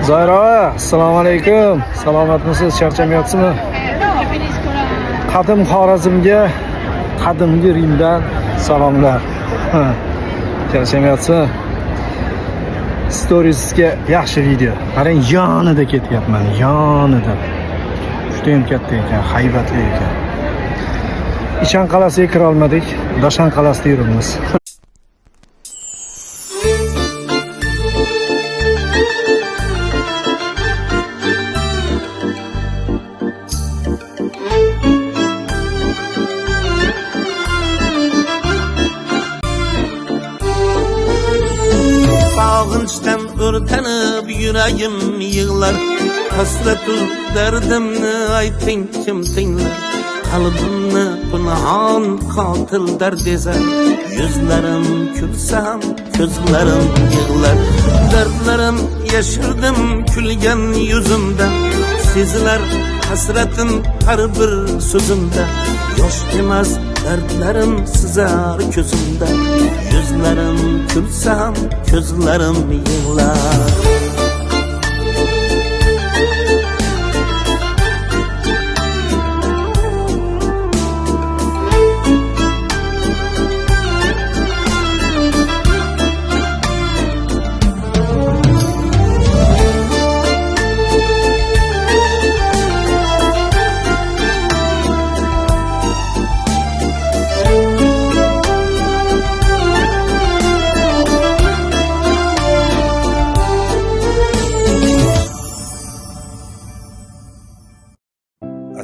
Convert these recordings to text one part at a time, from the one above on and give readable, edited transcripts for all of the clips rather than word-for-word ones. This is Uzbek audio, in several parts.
Zoir, assalomu alaykum. Salomatmisiz? Charchamayapsizmi? Qadim Xorazmga, qadimgi Rimdan salomlar. Charchamayapsizmi? Storiesga yaxshi video. Qarang, yonida ketyapman, yonida. Juda ham katta ekan, haybatli ekan. Ichan qal'asiga kira olmadik, Dashan qal'asida yuribmiz. Sog'inchdan o'rtanib yuragim yig'lar, hasratu dardimni ayting kim tinglar. Qalbimni pinhon qotil dard ezar, yuzlarim kulsa ham ko'zlarim yig'lar. Dardlarim yashirdim kulgan yuzimda, sezilar hasratim har bir so'zimda. Yosh emas dardlarim sizar ko'zimda, yuzlarim kulsa ham ko'zlarim yig'lar.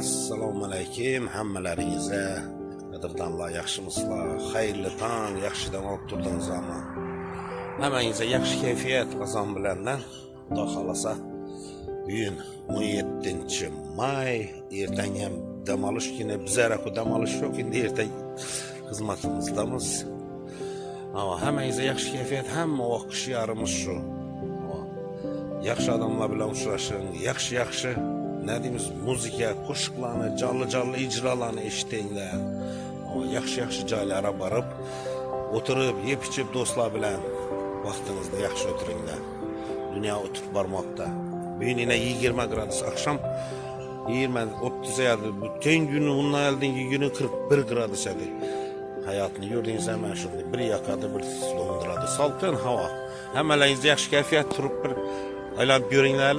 Assalomu alaykum hammalaringizga, qadrdonlar, yaxshimisizlar? Xayrli tong, yaxshi dam olib turdingizmi? Hammangizga yaxshi kayfiyat azon bilandan. Xudo xohlasa, bugun 17 may, ertaga ham dam olish kuni. Bizlar dam olish yo'q, endi ertaga xizmatimizdamiz. Ama hammangizga yaxshi kayfiyat, hamma vaqt shiorimiz shu. Yaxshi odamlar bilan uchrashing, yaxshi yaxshi ne deymiz, muzika, qo'shiqlarni, jonli jonli ijrolarni eshitinglar. Yaxshi yaxshi joylarga borib, o'tirib, yeb ichib do'stlar bilan vaqtingizni yaxshi o'tiringlar. Dunyo o'tib bormoqda. Bugun yana 20 gradus, akşam 20-30 edi. Bütün günü, undan oldingi günü 41 gradus edi. Hayotni ko'rdingiz, mana shunday bir yoqadi, bir do'ndiradi. Salqin havo. Hammalaringizga yaxshi kayfiyat, turib bir aylanib ko'ringlar.